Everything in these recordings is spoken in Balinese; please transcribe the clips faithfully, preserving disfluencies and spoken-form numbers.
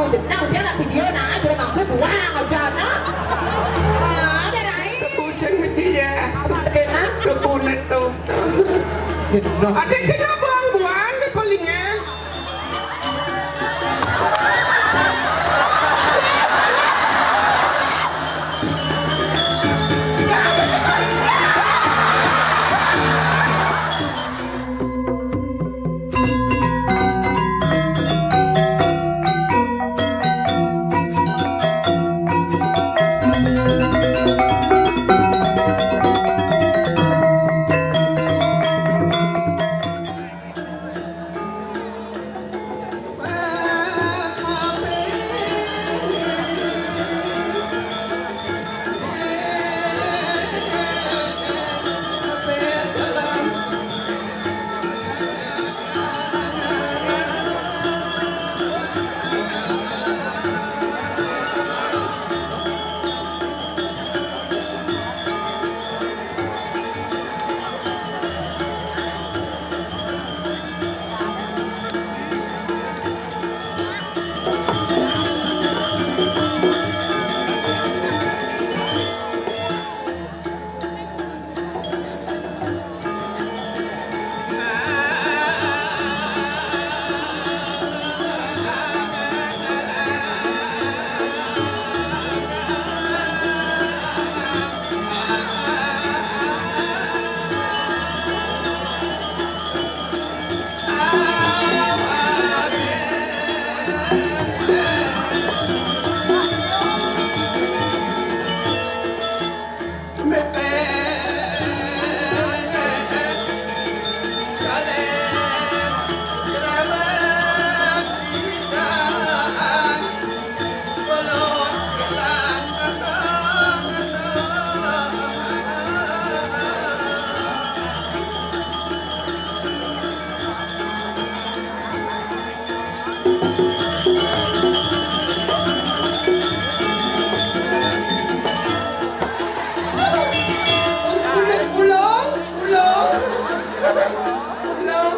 Jenang dia nak video nah, jadi mangku buang aja nah. Ah, ada lain. Kucing mesti ya. Apa ada nah? Kepunet tuh. Jenang. Ada kena buang-buang di palingnya. Pulang, pulang, pulang, pulang.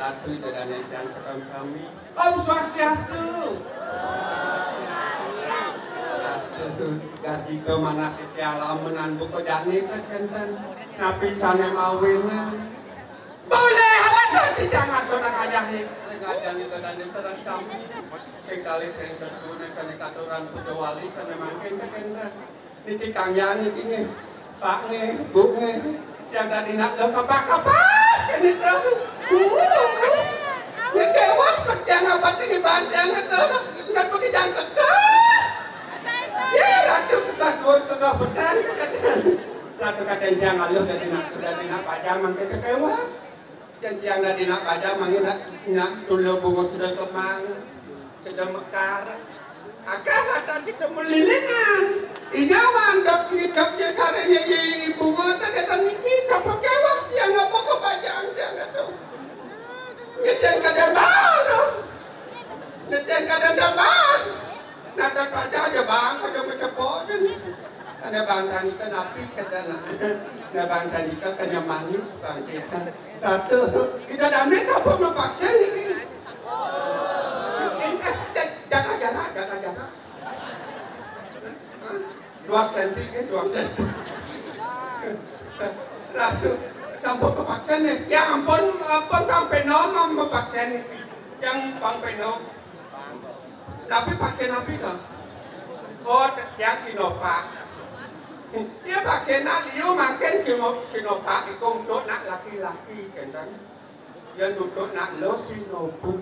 Ratu Ida Dané Cangkram kami. Om Swastiastu. Swastiastu. Gak kita manah ke alam menan buka jani kan kenten. Napi sané mawinan. Boleh alasan tidak ngatur ngajani. Ngajani Ida Dané Cangkram kami. Sing kalih sing setuju sané katuran puja wali sané mangkin kan kenten. Niki Kang Yan niki nggih. Pak nggih, Bu nggih. Yang tadi nak lo kapak-kapak ini tuh. Uh, uh. Niki wah pecah apa ini banteng itu. Enggak pakai jangkep tuh. Ya, ratu sudah dua sudah petang. Ratu kadang jangan lo dari nak sudah di nak pajang mangke kecewa. Janjian dadi nak baja mangin nak, nak tulo bungo sudah kemang, sudah mekar. Akeh kata kita melilingan. Inyawan dok ngicapnya sarenya ye bungo tak kata niki capok jawab yang apa kebajang dia kata. Ngeceng kadang baru. Ngeceng kadang damang. Nah, tak baca aja bang, pada kecepo aja nih. Ada bang tani kan api kata nak. Nah, bang tani kan kena manis bang dia. Satu, kita damai kapok mepaksa ini. Ini jaga jarak, jaga jarak. Dua senti, eh, dua senti. Ratu, sampun kepaksa nih. Ya ampun, ampun Bang Peno, Bang kepaksa nih. Yang Bang Peno. Tapi pakai napi to? Oh, yang Sinovac. Ya pakai nak liu makin Sino-, Sinovac itu untuk nak laki-laki, kan? Yang untuk nak lo Sinobu.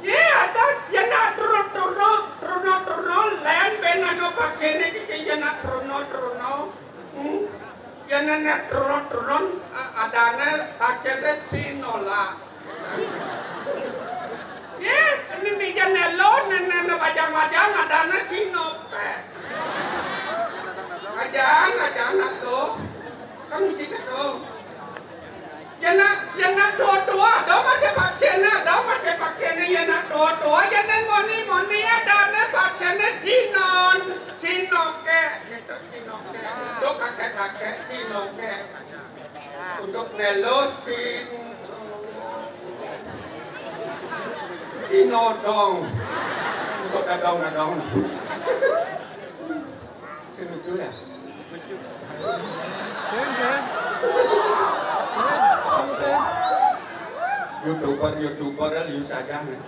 Ya, ada, ya nak turun-turun, turun-turun, lain ben anu pakai ini, ya nak turun-turun. Hmm? Ya nenek turun-turun, a-, adane pakai Sinola. Ya, ini meja nelo, nenek bajang-bajang, adane Sinope. Ajaan, ajaan lo. Kan mesti gitu. Ya nak, ya nak tua-tua, dah masih pakai nak, dah masih pakai ni, ya nak tua-tua, ya nak moni-moni, adane pakai ni Sinon, Sinoke, gitu, Sinoke. Lo kakek-kakek, Sinoke. Untuk nelo, Sin-, Sinodong. Untuk dadong-dadong. Sing lucu ya? Sing, sing. Sing, sing, sing. YouTuber, YouTuber, ya, you saja nih.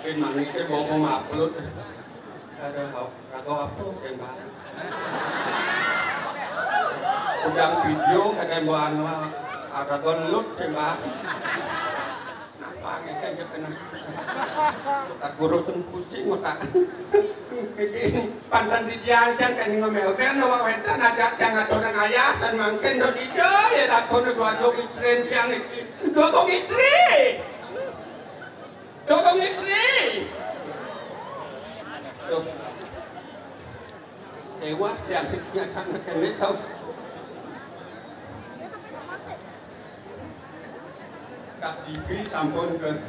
Pin mangike mau upload. Ada hau-, raga apa, sing, Mbak? Udang video, kadang mau anu, raga lut, sing, Mbak. Napa ngeken yo kena. Otak guru sing pusing otak. Iki pantan dijanjang kan ngomel-mel no wak wetan aja jangan orang ayasan mangkin do dijo ya takon dua dong istri yang iki. Dua dong istri. Dua dong istri. Tuh. Tewas yang nyata kene tau. Kak Bibi sampun ke,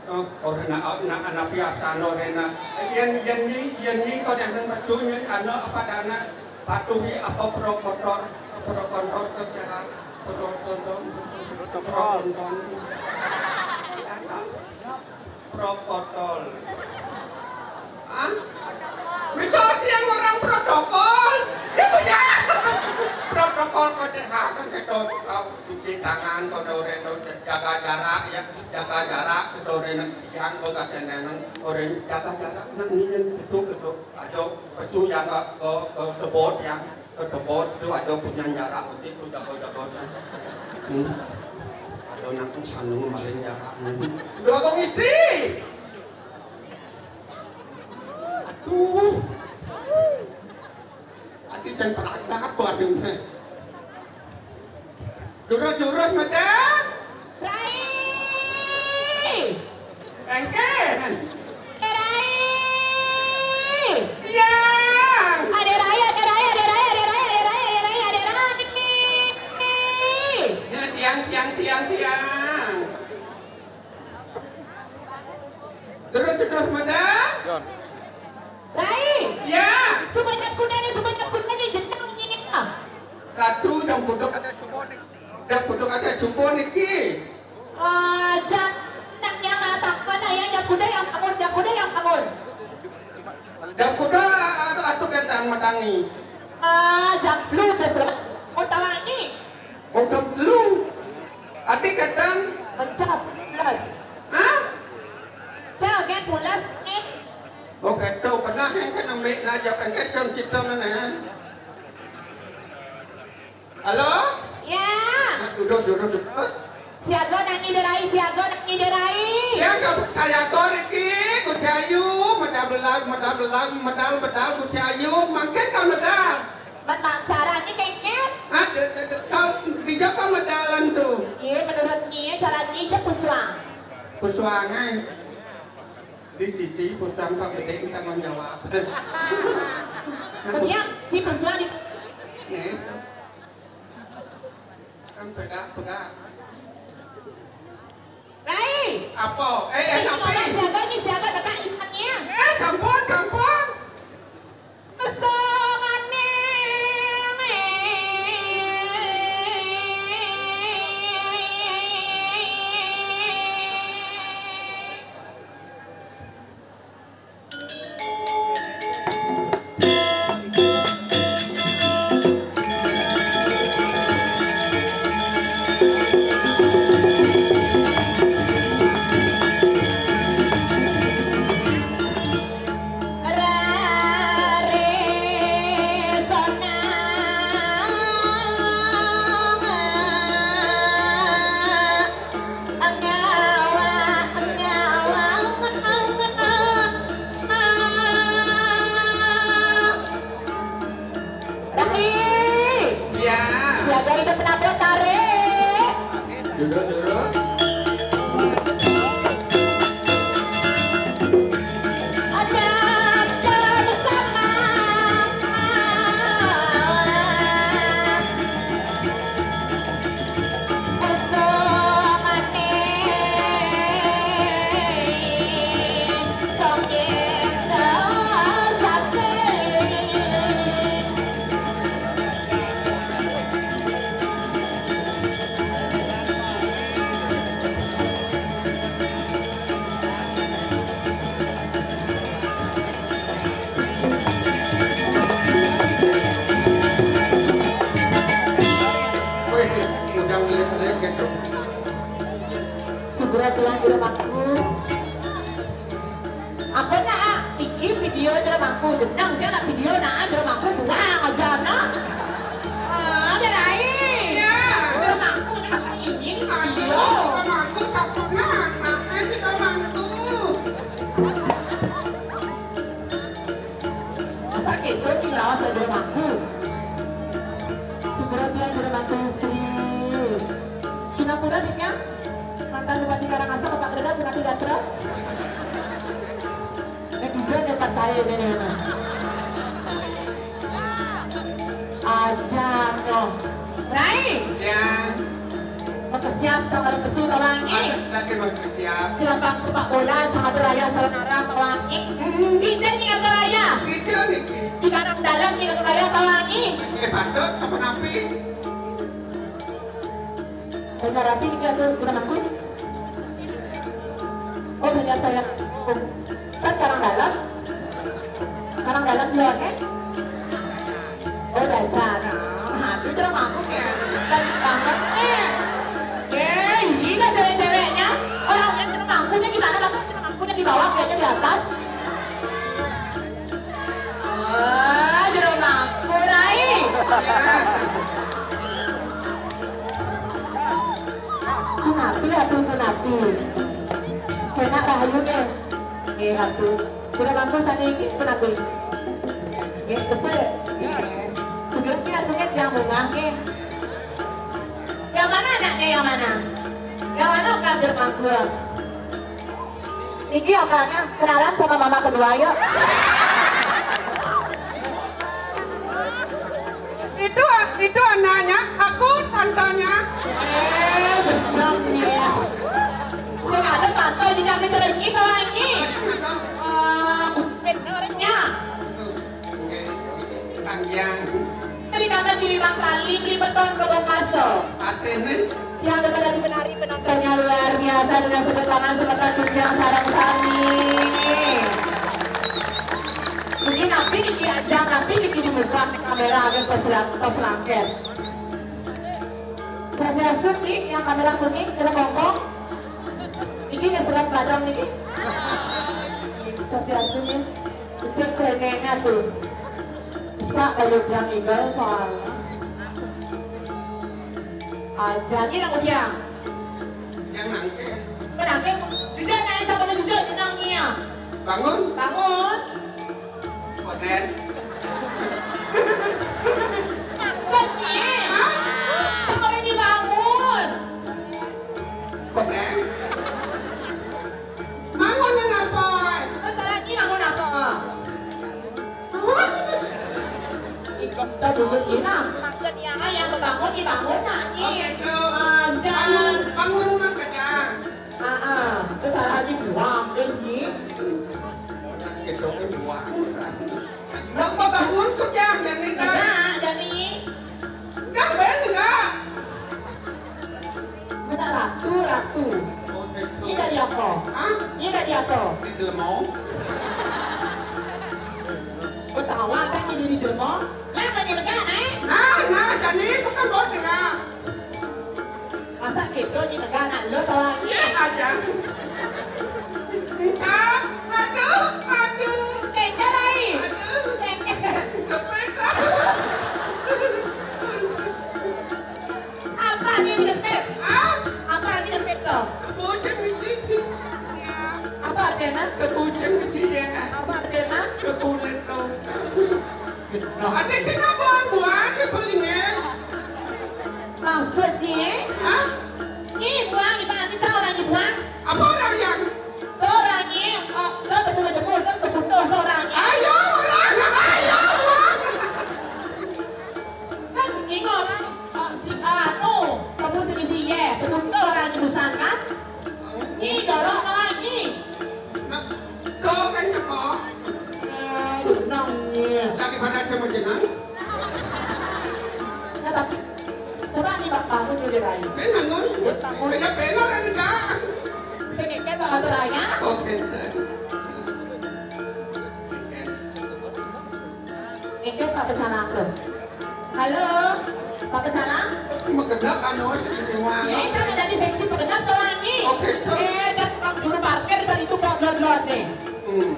oh, ora nak, nak anak biasa no rena. Yen, yen ni, yen ni kau jangan betul ni, anu apa dana patuhi apa prokotor, prokotor kesehatan, prokotor, prokotor. Protokol. Hah? Bisa yang orang protokol? Ya punya. Protokol kesehatan kita, oh, cuci tangan, kalau orang jaga jarak ya, jaga jarak, kita orang yang kau kata orang jaga jarak, nak ni yang betul betul, ada betul yang ke, ke, ke tebot yang Ketebot itu ada punya jarak, mesti itu jago-jago. Hmm. Ada nak sana maling jarak. Dua kong istri. Aduh. Ati jangan peragak apa aduh. Jurus-jurus, Madam. Rai. Engken. Rai. Yang. Ada Rai, ada Rai, ada Rai, ada Rai, ada Rai, ada Rai, ada Rai. Ya, tiang, tiang, tiang, tiang. Terus, terus, Madam. Yon. Rai. Ya. Sebanyak kuda ni, sebanyak kuda ni, jenang ni. Ratu, jam kuda ada cubo ni. Jam kuda ada cubo ni, ki. Ah, jam nak yang nak tak mana ya, jam kuda yang bangun, jam kuda yang bangun. Jam kuda atau, atau kentang matangi. Ah, jam lu dah selamat. Mau tawangi. Mau jam lu. Ati kadang. Macam pulas. Hah? Cak, dia pulas, eh. Oh, kata pernah yang kena ambil nak jawab angkat sama cerita mana, eh? Halo? Ya. Duduk, duduk, duduk. Siaga nak ngiderai, siaga nak ngiderai. Siaga, siaga, Riki, ku siayu, medal belag, medal belag, medal, medal, ku siayu, makin kau medal. Bata caranya kengket. Ah, de, de, de, kau, di Joko medalan tu. Iya, menurutnya caranya aja pusuang. Pusuang, eh. Di sisi pusuang tak gede tanggung jawab. Nah, pus- Kemudian, si pusuang di Nih. Kan pegang, pegang. Rai. Apa? Eh, eh, ini apa? Tolong siaga, ini siaga dekat ikannya. Eh, sampun, sampun. Kesongan nih. Duduk, duduk. Wéh, udah ngeliat-ngeliat gitu. Segera pulang ke rumahku. Apa nak? Iki video jero mangku, jeneng dia nak video nak jero mangku buang aja nah. Ah, ada lain. Iya. Jero mangku ini masa ini nih video. Jero mangku capek nah, makan jero mangku. Masa gitu nih ngerawas jero mangku. Segera dia jero mangku istri. Singapura dia. Mantan Bupati Karangasem, Bapak Gerda, Bupati Gatra. Netizen yang percaya ini, ini. Aja no. Rai. Ya. Makesiap sama besi tawangi. Ada lagi makesiap. Di lapangan sepak bola sama raya saudara tawangi. Hmm. Di sini kata raya. Itu niki. Di Karang Dalam di kata raya tawangi. Eh, patut apa napi? Saya rapi niki aku kurang aku. Oh, beda saya. Kan Karang Dalam. Karang Dalam dua, eh? Oh, dacan. Ah, hati terus aku kira. Kan banget, eh. Eh, gila cewek-ceweknya. Orang yang terus mangkunya gimana? Masa terus mangkunya di bawah, kayaknya di atas. Ah, jero mangku, Rai. Kunapi, atuh, kunapi? Kena rahayu, eh. Eh, atuh. Jero mangku sane iki kunapi? Eh, becik. Seger ki atuh, eh, yang bungah, eh. Yang mana anaknya, yang mana? Yang mana, Kak, jero mangku? Iki ya, Kak, kenalan sama mama kedua, yuk. Itu, itu anaknya, aku tantenya. Eh, bener nih ya. Sudah ada tante di kami sering itu lagi. Ah, benernya. Tanggiang. Beli kata kiri Bang Kali, beli beton ke Bongkaso. Atene. Yang dapat dari penari penontonnya luar biasa dengan sebut tangan semeton jenjang sarang sami. Mungkin napi niki aja, napi niki di muka kamera aja pas lang-, pas langket. Swastiastu, Bli, yang kamera kuning, kena bongkong. Iki ngeselat badang niki. Swastiastu, nih. Cek kerennya tuh. Bisa kayu tiang igal soalnya. Aja, ini nang tiang. Yang nangke. Penangke, juga naik sama juga jenangnya. Bangun. Bangun. Koten. Maksudnya, hah? Sama orang dibangun. Koten. Bangun dengan apa? Terus lagi bangun apa? Ikut kita duduk ini. Maksudnya, ah, yang bangun dibangun, nah, ini. Oke, tuh. Ah, jangan. Bangun, bangun, makanya. Ah, ah. Itu cara dibuang, ini. Kita buang. Nggak mau bangun tuh, Jang, dan ini, Jang. Enggak, dan ini. Enggak, Ben, enggak. Mana ratu, ratu. Oh, itu. Ini dari apa? Hah? Ini dari apa? Di Jelmo. Ketawa kan ini di Jelmo? Lah, lagi lega, eh? Nah, nah, jadi bukan bos enggak. Masa gitu di negara lo tahu lagi? Iya, ada. Enggak. Aduh, aduh. Tengkar, ai. Aduh. Tengkar. Kepet. Apa lagi kepet? Hah? Apa lagi kepet lo? Keboceng biji. Apa artinya? Keboceng biji ya. Apa artinya? Kebulet lo. Ada cina buang-buang di palingnya. Maksudnya? Hah? Ini Sangkan? Nyi, jorok no, Nyi. Nah, do kan cepo. Eh, nong, Nyi. Lagi pada sama jenang. Nah, tapi coba nih, Pak, bangun dulu, Rai. Kan bangun. Bangun. Banyak pelor ada enggak? Sini, kan sama tuh, Rai, ya? Oke. Engké Pak Pecalang tuh. Halo, Pak Pecalang? Mageblak anu, jadi wah. Eh, jangan jadi seksi, mageblak tuh, Wangi. Oke, tuh. Eh, dan tukang juru parkir kan itu, Pak, dua-dua nih. Hmm.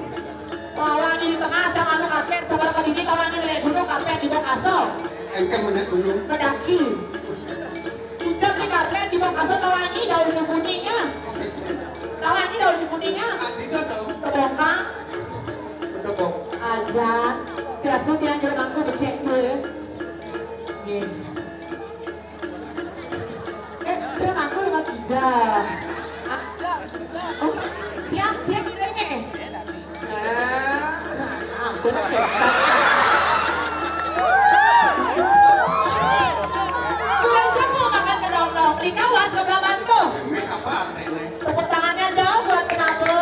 Pak Wangi di tengah, sama anu karpet, sama ke diri, Pak Wangi naik gunung, karpet di Bokaso. Engké menek gunung. Mendaki. Ijab di karpet di Bokaso, Pak Wangi daun kuning ya. Oke, tuh. Pak Wangi daun kuning ya. Ah, tidak tahu. Kebongkang. Udah, Bok. Aja. Siap tuh, tiang jelek mangku becek gue. Nih. Eh, jelek mangku lewat tiga. Ah. Oh, tiang, tiang jeleknya, eh. Ah, ampun, eh. Belajar mau makan kedondong, di kawan kebelakangan tuh. Ini apa, ini? Tepuk tangannya dong buat Kenabo.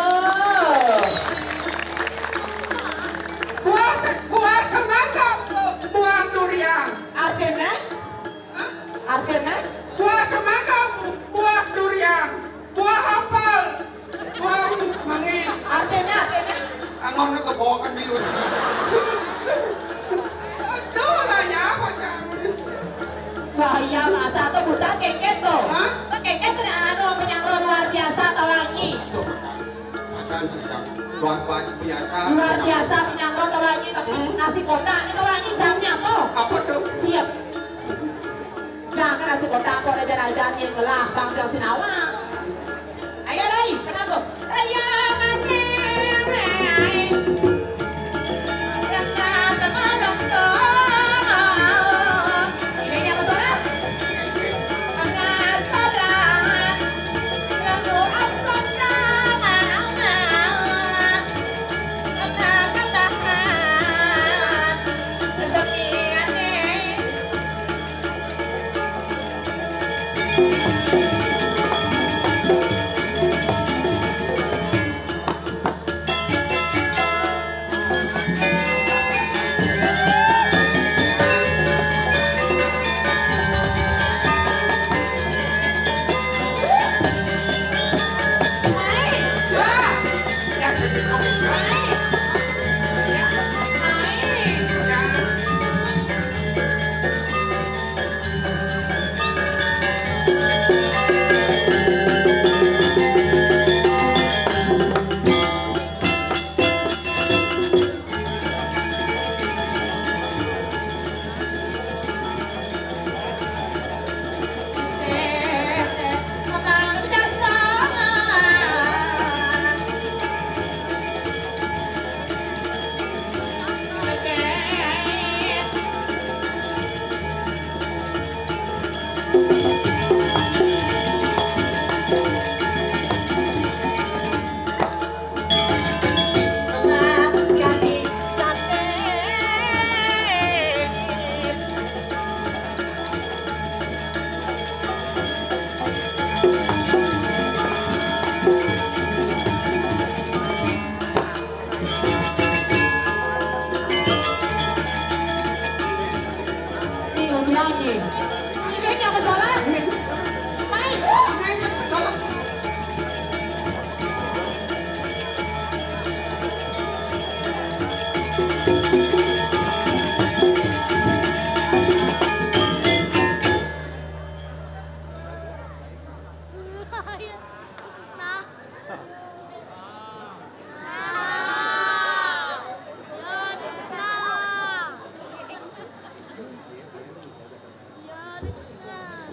Buah, buah semangka, buah durian. Artinya? Hah? Artinya? Buah semangka, buah durian, buah apel, buah manggis. Artinya, artinya? Angon kebokan di luar. Aduh, lah ya, macam. Wah, iya, masa tuh busa keket tuh. Hah? Tuh keket tuh anu, penyangro luar biasa, Tawangi. Tuh, makan sedap. Luar ba-, biasa. Luar biasa, penyangro, Tawangi. Hmm. Nasi kotak, ini Tawangi jamnya apa? Apa tuh? Siap. Jangan nasi kotak, apa ada jalan-jalan yang ngelah, Bang Jang Sinawa. Ayo, Rai, kenapa? Ayo, mati, Rai.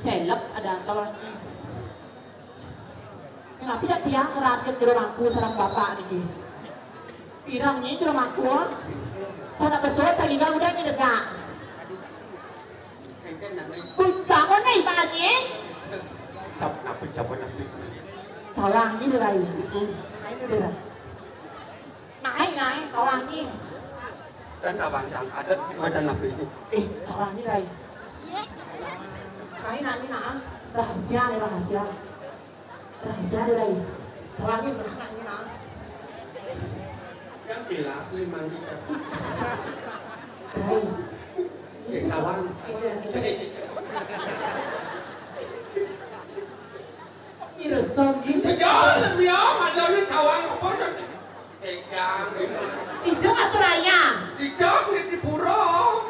Seleb ada tolong. Kenapa tidak tiang ngerakit jero mangku sareng bapak niki? Pirang nyi jero mangku? Sana besok saya tinggal udah nyedegak. Kuwi bangun nih, Pak Haji. Cap napi, cap napi. Tawang ini, Rai. Heeh. Ayo, Rai. Naik, naik, tawang ini. Dan tawang yang ada, ada napi. Eh, tawang ini, Rai. Rai, naik, nah. Rahasia nih, rahasia. Raja deh, Rai. Tawangin anaknya, ah. Yang bilang lima kita. Rai. Eh, tawang. Iya, iya. Iresong gitu. Ya, lebih amat, lo ini tawang apa, dah? Tegang. Ijo atur ayam. Ijo di, di pura.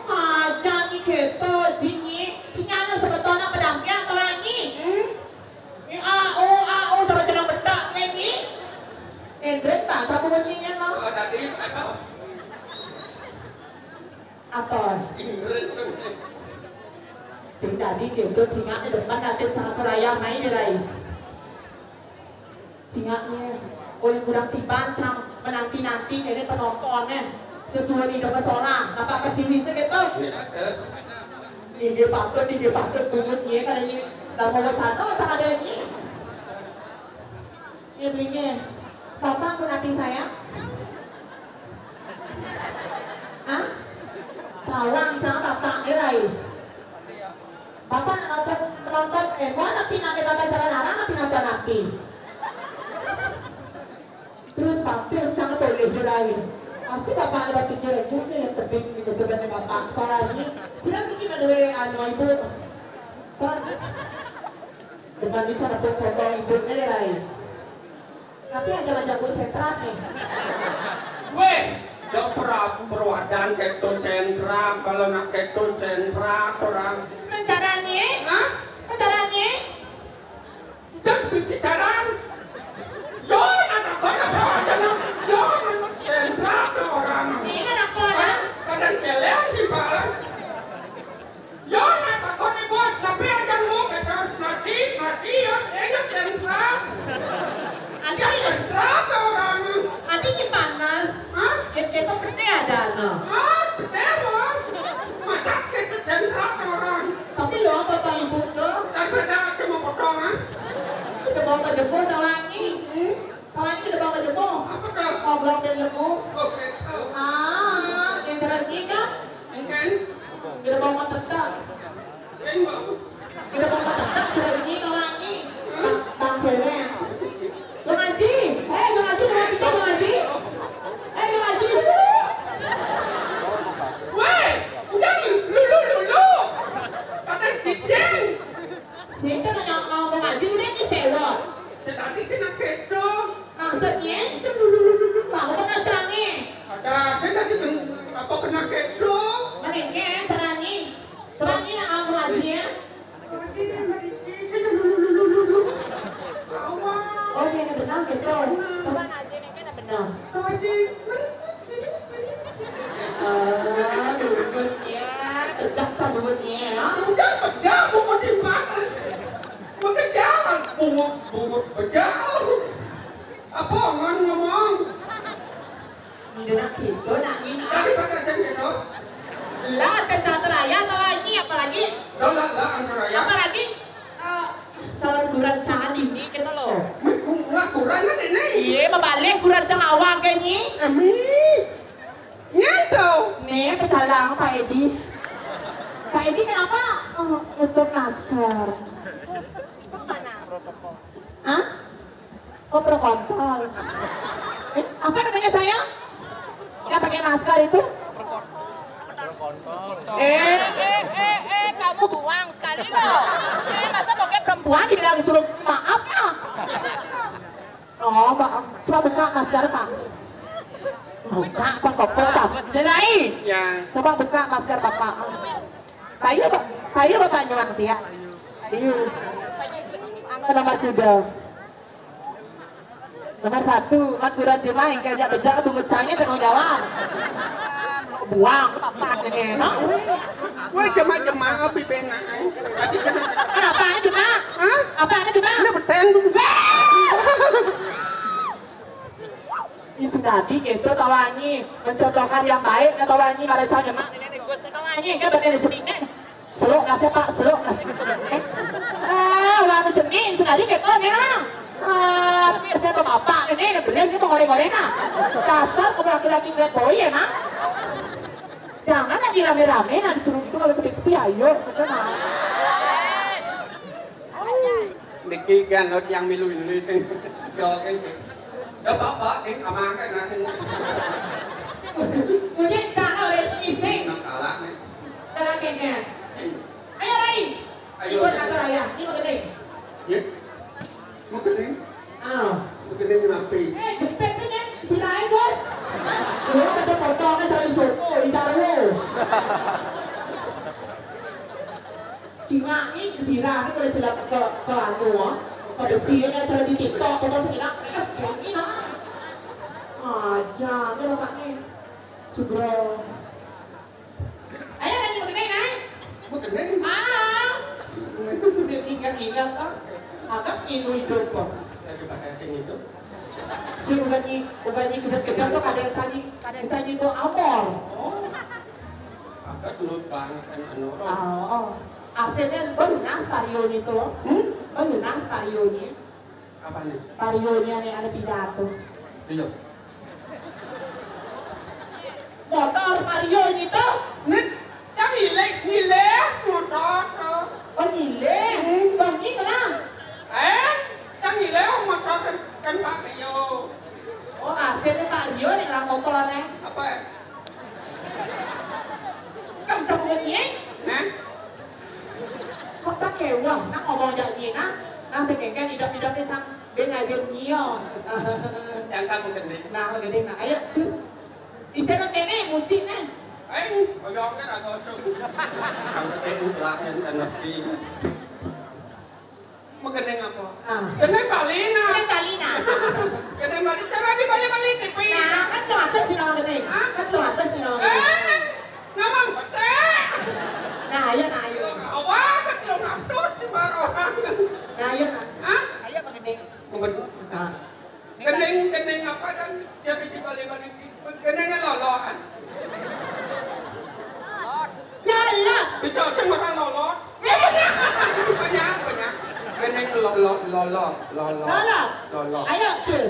Aja ni keto, jingi. Jingi ana sebetulnya pedangnya atau lagi? Hmm? Ini A O, A O, cara-cara bedak lagi. Endren tak, tak bunyinya, no. Oh, tadi, apa? Aton. Indren. Sing dadi kento cingak di depan nanti cangak raya main di rai. Cingaknya, oleh kurang tiban cang menanti-nanti kayaknya penontonnya. Sesuai di depan seorang, apa berdiri segitu? Iya, ada. Ini patut, ini patut bunyinya, kadang ini. Lah, mau wacana, wacana ada ini. Ibunya, "Bapak mau napi saya?" "Hah?" Tawang, cang bapak dia lain. "Bapak nak nonton, nonton, eh, mau napi, napi nonton jalan arang, napi nonton napi?" Terus bapak cang toleh dia lain. Pasti bapak ada berpikir, "Kayaknya yang tebing di kebetulan bapak." Kalau ini, sudah mungkin ada anu ibu. Kan? Depan ini cara potong ibunya dia lain. Tapi aja ngajak gue sentrat nih. Weh, dah pra-, perwadan keto sentrat, kalau nak keto sentrat orang. Rencananya? Hah? Rencananya? Tidak bisa jalan. Yo, anak kau apa aja nak? Yo, anak sentrat orang. Ini anak kau, ya? Badan celeng sih, Pak. Yo, nak takon ibu, tapi aja lu kata nasi, nasi ya, enak yang terang. Ada yang terang orang. Ada yang panas. Hah? Ya, kita pernah ada, no. Ah, betul, Bos. Macam kita sentrat orang. Tapi lo apa tahu ibu, no? Daripada cuma potong, ah? Kita bawa ke jempol, tawangi. Hmm? Tawangi kita bawa ke jempol. Apa tuh? Oblong dan lemu. Oke, tuh. Ah, yang terang kan? Engken. Kita bawa ke tetap. Engken, Bos. Kita mau makan, coba ini, kawan ini. Bang, Bang Cewek. Bang Haji. Eh, Bang Haji, Bang Haji, Bang Haji. Eh, Bang Haji. Weh, udah lu, lu, lu, lu, lu. Kata Cideng. Sini kan mau, mau Bang Haji, udah ini sewot. Tadi kena keto. Maksudnya? Itu lu, lu, lu, lu, lu. Mau apa kacangnya? Ada, saya tadi deng-, apa kena keto? Mendingan caranya. Caranya nak mau Bang Haji ya? Oh, dia ada benar gitu. Coba aja nih, kan ada benar. Aduh, duitnya. Tegak sama duitnya, ya. Udah, pecah, bungut di mana? Mau ke jalan, bungut, bungut pecah. Apa, ngan ngomong? Ini nak gitu, nak ini. Tadi pakai sen gitu? Lah, ke Catur Raya atau lagi, apalagi? Lah, lah, lah, Catur Raya. Apalagi, eh, kalau bulan saat ini kita loh. Ngakuran kan ini? Iya, mabalik bulan sang awak kayaknya. Emi. Nyanto. Nih, pecalang Pak Edi. Pak Edi kenapa? Oh, nutup masker. Hah? Oh, pro kontra. Eh, apa namanya saya? Nggak pakai masker itu? Eh, eh, eh, eh, kamu buang sekali loh. Eh, masa pakai perempuan dibilang suruh maaf ya? Oh, Pak, coba buka masker, Pak. Buka, Pak, kok, Pak? Sini. Ya. Coba buka masker, Bapak. Ayo, Pak. Ayo, Bapak, nyuang dia. Ayo. Nomor tiga. Nomor satu, maturan jemaah yang kayak bejak bungut cangnya tanggung jawab. Buang, apa ini, no? Gue jemaah-jemaah, abi benar. Tadi kena. Apa aja, Pak? Hah? Apa aja, Pak? Ini beteng. Itu tadi gitu, tawangi. Mencontohkan yang baik, tawangi. Pada saya jemaah, ini, ini, gue tawangi. Kan benar di sini, nih. Seluk nasi, Pak, seluk nasi. Eh, ah, orang jenis, itu tadi gitu, nih, nah. Ah, tapi saya ke bapak ini, ini bener, ini mau goreng-goreng, nah. Dasar kamu laki-laki bad boy, ya, nah. Jangan lagi rame-rame, nah, disuruh gitu, kalau sepi-sepi, ayo, gitu, nah. Niki kan lo tiang milu ini sing. Yo kan. Dah bapak ning amang kan nang. Udah cakap udah ini sing. Nang kalah nih. Kalah kene. Ayo Rai. Ayo. Ikut atur ayah. Ini mau gedeng. Ya. Mau gedeng? Ah. Mau gedeng kenapa? Eh, jepit tu kan. Sirah Gus. Lu kata potong kan cari soto, itar lu. Cingak ni sirah ni boleh celak ke, ke anu ah. Ke besi ni celak di TikTok, foto sekinak. Eh, yang ni nah. Aja ni bapak ni. Sugro. Ayo lagi begini nah. Bukan deh. Ah. Udah ingat-ingat ah. Agak inu hidup kok. Lagi pakai sing itu. Si bukan ni, bukan ni kejap-kejap tu ada yang tanya, ada yang tanya tu amor. Oh. Agak dulu banget kan anu. Oh, oh. Artinya baru nas Mario ni tu. Hmm? Baru nas Mario ni. Apa ni? Mario ni ada, ada pidato. Iya. Motor Mario ni tu. Nih, kan nilai, nilai motor tu. Oh, nilai. Hmm. Bang ni kenal? Eh, kan nilai motor kan, kan Mario. Oh, artinya Mario ni lah motor eh. Apa? Kan kamu ni? Nah. Kok tak kewah, nak ngomong jak ni nah. Nah, sekengkeng idap-idap ni sang ben aja nyion. Yang kamu kena. Nah, begini nah. Ayo, cus. Isi nak kene musik nah. Eh, oyong kan agak tu. Kamu kena ulah yang kan ngerti. Mau kena apa? Ah. Kena Bali nah. Kena Bali nah. Kena Bali cara di Bali Bali T V. Nah, kan tu atas sih nama kena. Hah? Kan tu atas sih nama kena. Eh, nama apa sih? Nah, ayo nah ayo. Awak kan tu ngatur si barohan. Nah, ayo nah. Hah? Ayo pakai deh. Ngebet. Ah. Gending, gending apa dan jadi dibalik-balik, gendingnya loloan. Lolot. Bisa sing ora lolot. Banyak, banyak. Gending lolot, lolot, lolot. Lolot. Lolot. Ayo, Cil.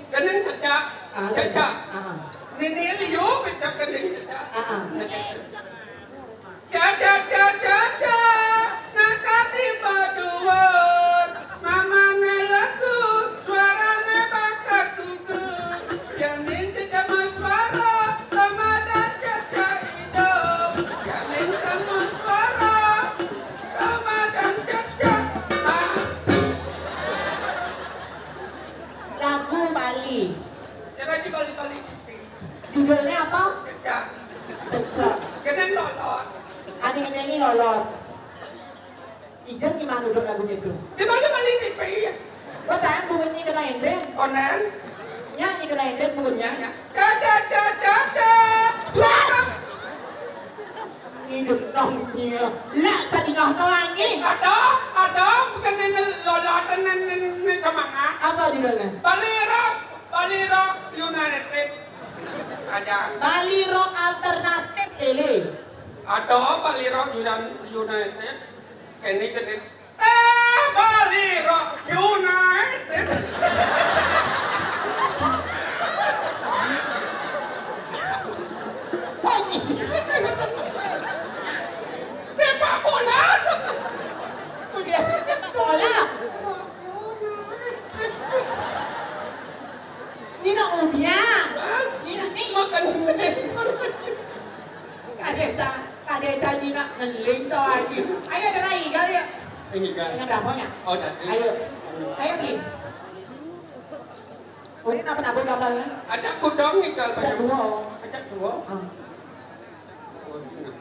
Gending cecak. Ah, cecak. Ah. Nini liu cecak gending cecak. Ah, ah. Cecak. Caca, caca, caca, nak kati baduan, mamane leku, suarane bakat kuku. Janin caca maswara, Ramadan caca ido. Janin kan maswara, Ramadan caca. Ah. Lagu Bali. Cara di Bali-Bali. Judulnya apa? Cecak. Cecak. Kena lolot. Adik ini lolot. Ijaz gimana duduk lagu itu? Di mana balik T V ya? Kau tahu bunyinya kena ending? Konen. Ya, ini kena ending bunyinya. Ya, ya. Cecak, cecak, cecak. Suara. Hidup dong dia. Lah, tadi nggak tahu lagi. Ada, ada, bukan ini lolotan, ini, ini semangat. Apa judulnya? Bali Rock, Bali Rock United. Ada. Bali Rock Alternatif, Lele. Ada Bali Rock Uni-, United. Ini gede. Eh, Bali Rock United. Sepak bola. Udah sepak bola. Ini nak ubiang. Ini nak ni. Makan. Kadeta, kadeta ni nak ngeling tau lagi. Ayo, ada lagi kali ya? Ini kan. Dengan berapa ya? Oh, tadi. Ayo. Ayo, Ki. Oh, ini apa nak gambarnya? Ada kudong ni kalau ada banyak. Dua. Ada dua. Ah. Oh, ini.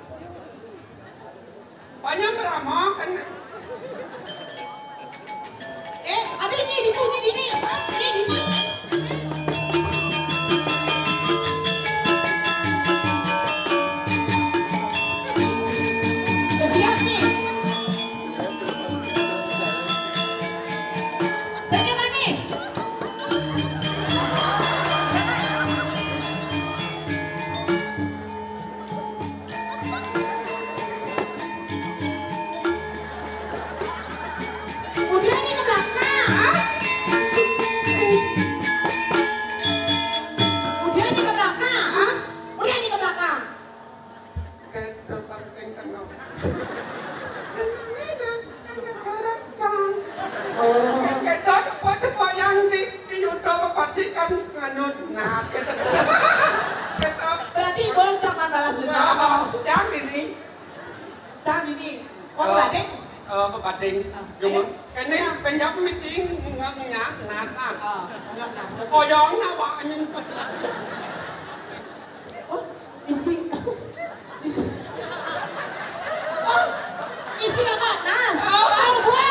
Banyak beramah kan? Eh, ada ini, di sini, di sini. Ini, di sini. Siap nih. Senyum manis. Udah nih ke belakang. Berarti Ibu cang balas dendam. Cang ini. Cang ini. Oh, eh, bading. Eh, bading. Ah. Jumur. Ini penjam meeting nggak punya, nah, nah. Ah, enggak, nah. Koyong na, Pak, anjing. Oh, isi. Oh, isi apa? Nas. Oh. Tahu gua.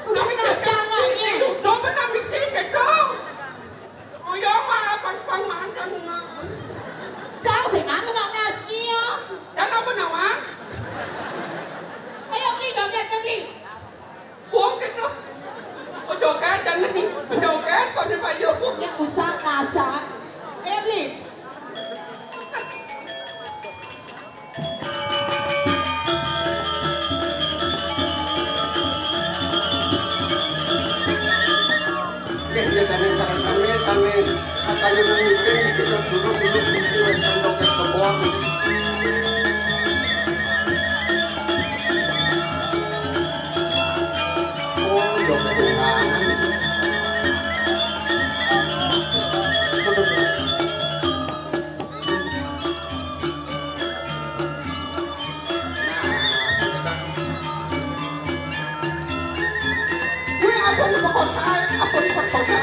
Udah, Nas, jangan, ya. Itu, itu, itu, itu. Oh, iya, Mak, pang, pang, makan, Mak. Jauh sih, Mak, nggak nasi, ya. Dan apa, Mak? Ayo, beli, joget, beli. Buang gitu. Oh, joget, dan ini. Joget, kok di payung? Ya, usah, kasar. Ayo, beli. Nggih, nggih, kami sareng kami, kami katanya memimpin kita dulu, dulu, dulu, wonten Dokter Kebon. Oh, Dokter Undangan. Kuwi apa diperkosa? Apa diperkosa?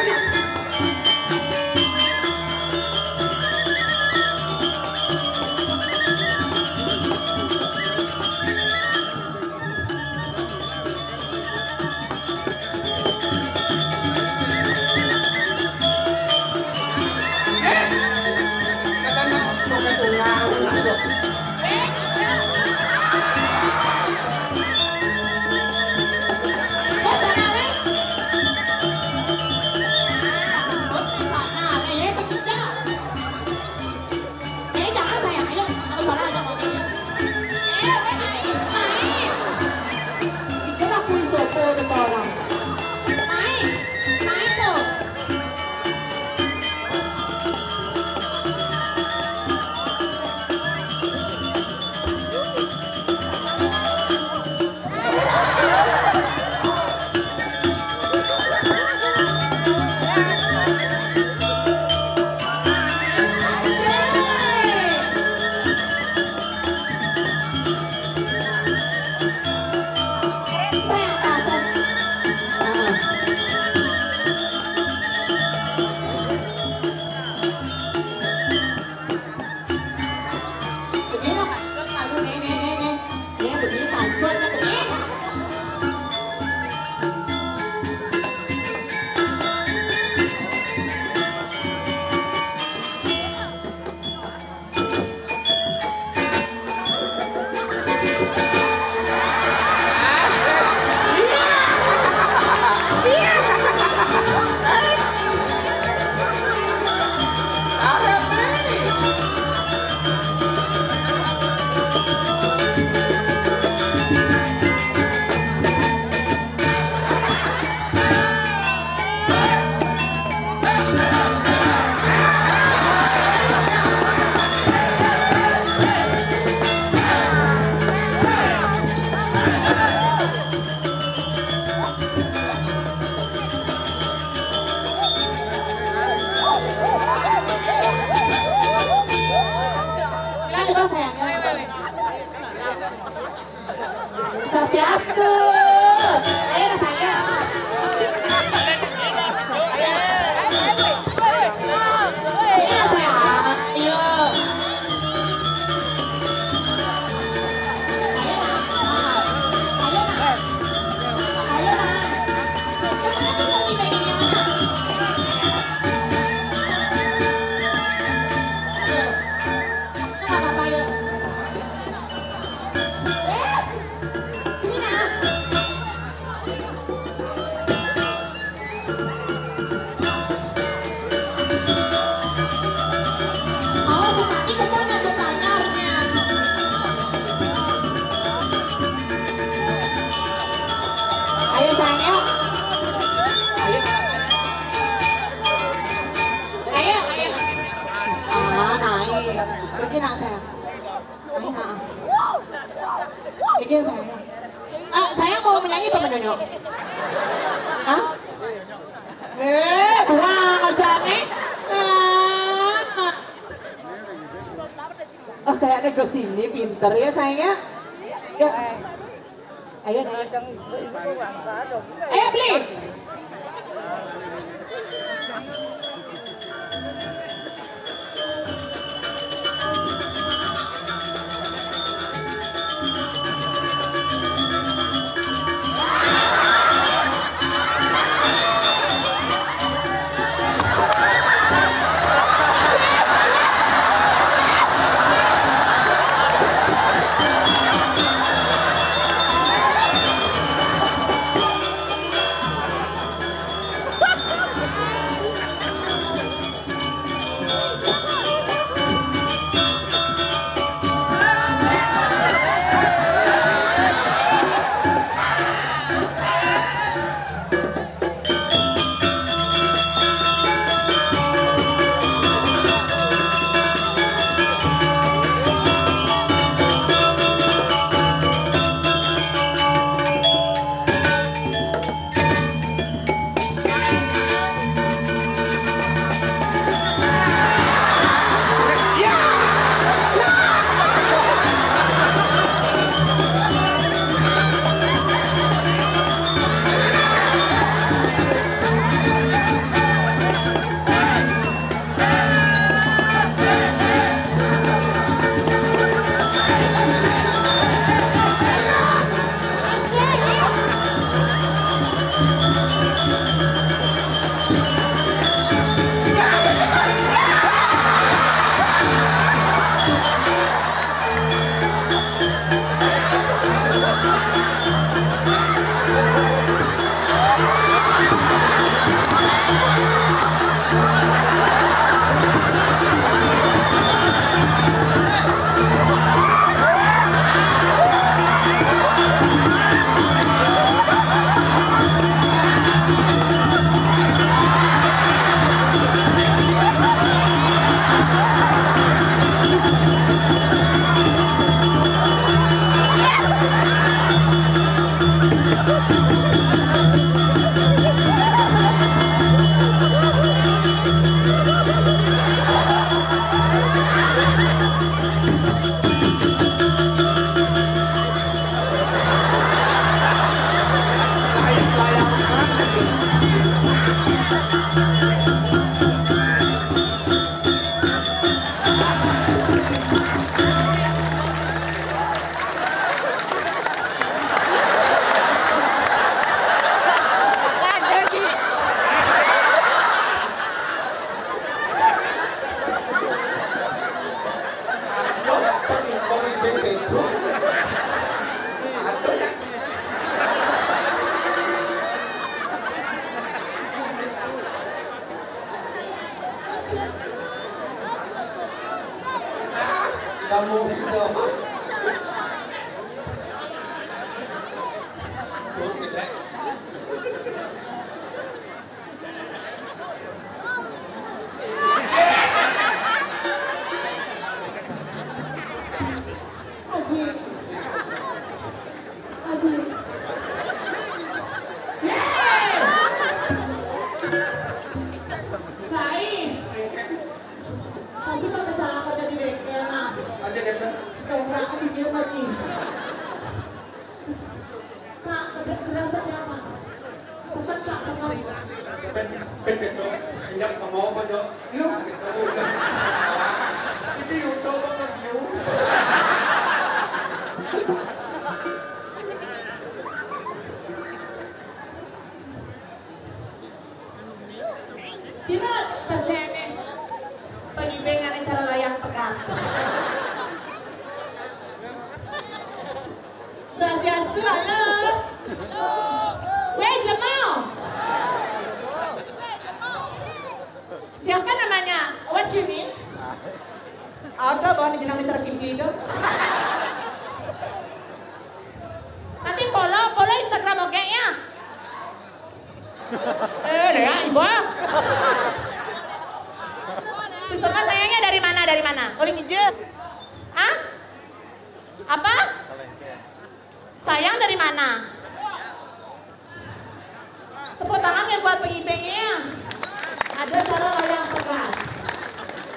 Eh, jangan sayang, ayo, aku salah aja mau dia. Eh, weh, naik, naik. Itu mah kuis sopo, kata orang. Naik, naik tuh. Swastiastu. Ayo, sayang. Ayo, sayang. Ayo. Ayo, Mak. Ayo, Mak. Ayo, Mak. Cepat, cepat, kita ini yang mana? Ayo. Nggak apa-apa, ayo. Eh, ini, Nak. Oh, tetapi kemana tuh tanyarnya? Ayo, sayang, yuk. Ayo. Ayo, ayo. Ah, naik. Pergi, nak, sayang. Ayo, nak. Pergi, sayang. Ah, sayang mau menyanyi apa menunduk? Hah? Eh, kurang ajar. Kayaknya ke sini pinter ya, sayang, ya. Ya. Ayo, ayo. Ayo, beli. Kamu hidup. Aji. Aji. Baik. Tadi mah kecelakaan di bengkel, nah. Aja kata. Dobrak ke dunia mati. Kak, kerasa siapa? Pesan, Kak, pesan. Pet, pet, pet, dong. Injak ke mau apa, Jok? Yuk, gitu. Ini YouTube apa view? Sira pasiene panyumbingan acara layang pekan. Swastiastu, halo. Weh, jemo. Siapa namanya? What's your name? Ada bawa jeneng Mister Kimpi itu. Nanti follow, follow Instagram oke ya. Eh, ya, Ibu. Suster, sayangnya dari mana? Dari mana? Paling hijau. Hah? Apa? Sayang dari mana? Tepuk tangan ya buat pengibengnya. Ada salah yang pekat.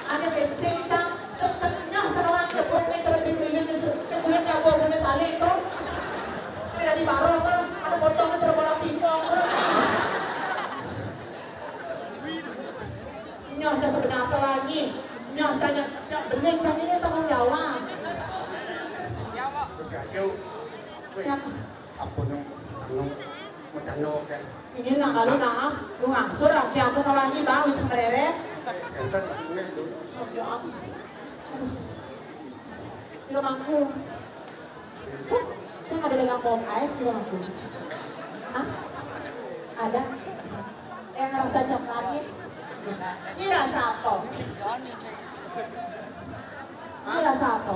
Ada bensin cang, tengah sama orang ke Di baro to, ada potongan cara bola pingpong. Nyoh ta sebenarnya lagi. Nyoh tanya, nyoh beli kan ini tanggung jawab. Yuk. Wih, apa nang, nang, macam nyoh kan? Ini nak kalau nak, lu ngangsur lagi aku kalau lagi bang, bisa merere. Jangan, ini tuh. Di rumahku. Kan ada dagang pom air di rumahku. Hah? Ada. Yang rasa coklat nih. Ini rasa apa? Ini rasa apa?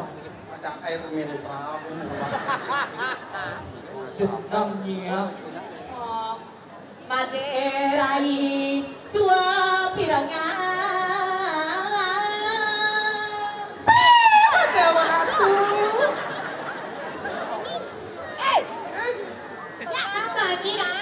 Rasa air mineral. Jenengnya. Oh. Madé rai tua pirangan. Ada waktu. Eh, ya, lagi, ah.